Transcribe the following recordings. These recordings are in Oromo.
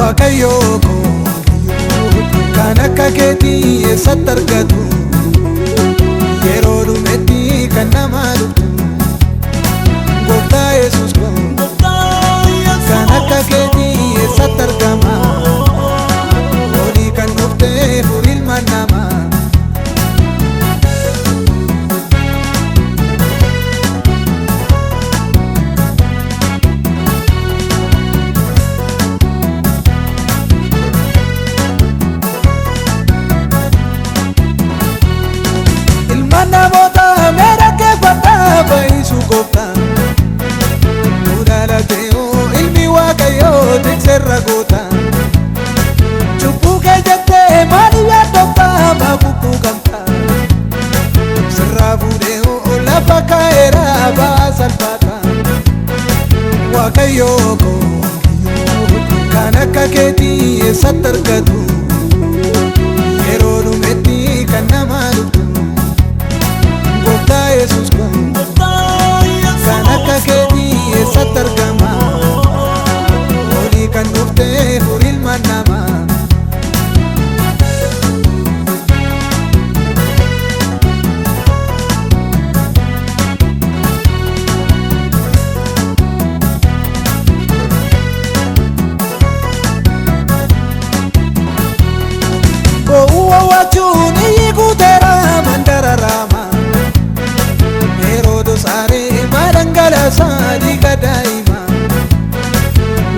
Waaqayyoo koo kan akka keetii eessatti argatu yeroo dhumetti kan nama dhuftu Gooftaa Yesuus koo kan akka keetii eessatti argama olii kan dhuftee furii ilma namaa. Ilmaan namoota meera keeffadhaa baay'isu gooftaa. Nudhalatee ilmi Waaqayyoo tikseerra goota. Cubbuu kee jettee maaliif yaaddoftaa maaf qabda? Sirraa fuudhee lafa kaa'eera ba'aa salphaata. Waaqayyoo koo kan akka keetii eessatti argatu yeroo dhumetti kan nama dhuftu. Gooftaa Yesuus koo kan akka keetii eessatti argama olii kan dhuftee furii ilma namaa. Bo'uu waachuun iyyi guuteera mandara raama. Heroodis aaree madhangalaasaa dhiiga daa'ima.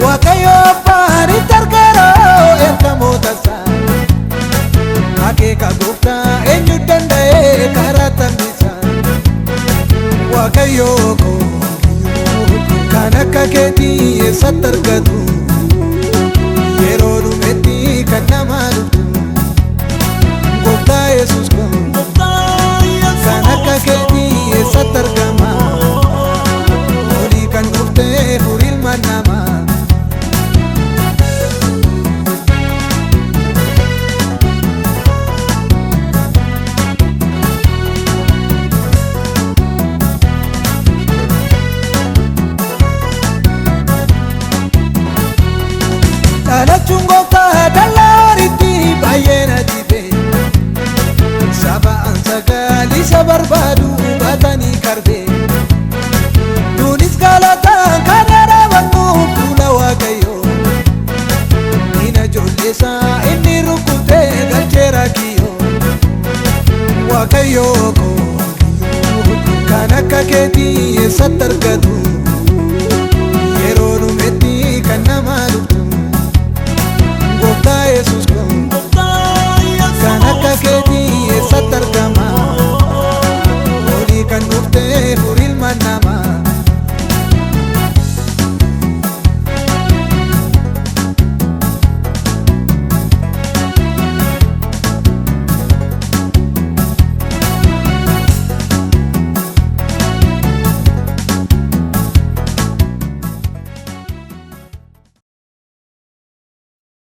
Waaqayyo abbaan itti argeera ergamoota isaa. Akeeka gooftaa eenyu danda'ee karaa tambisa. Waaqayyo koo kan akka keetii eessatti argatu yeroo dhumetti kan nama dhuftu. Gooftaa Yesuus koo kan akka keetii eessatti argama olii kan dhuftee furii ilma namaa.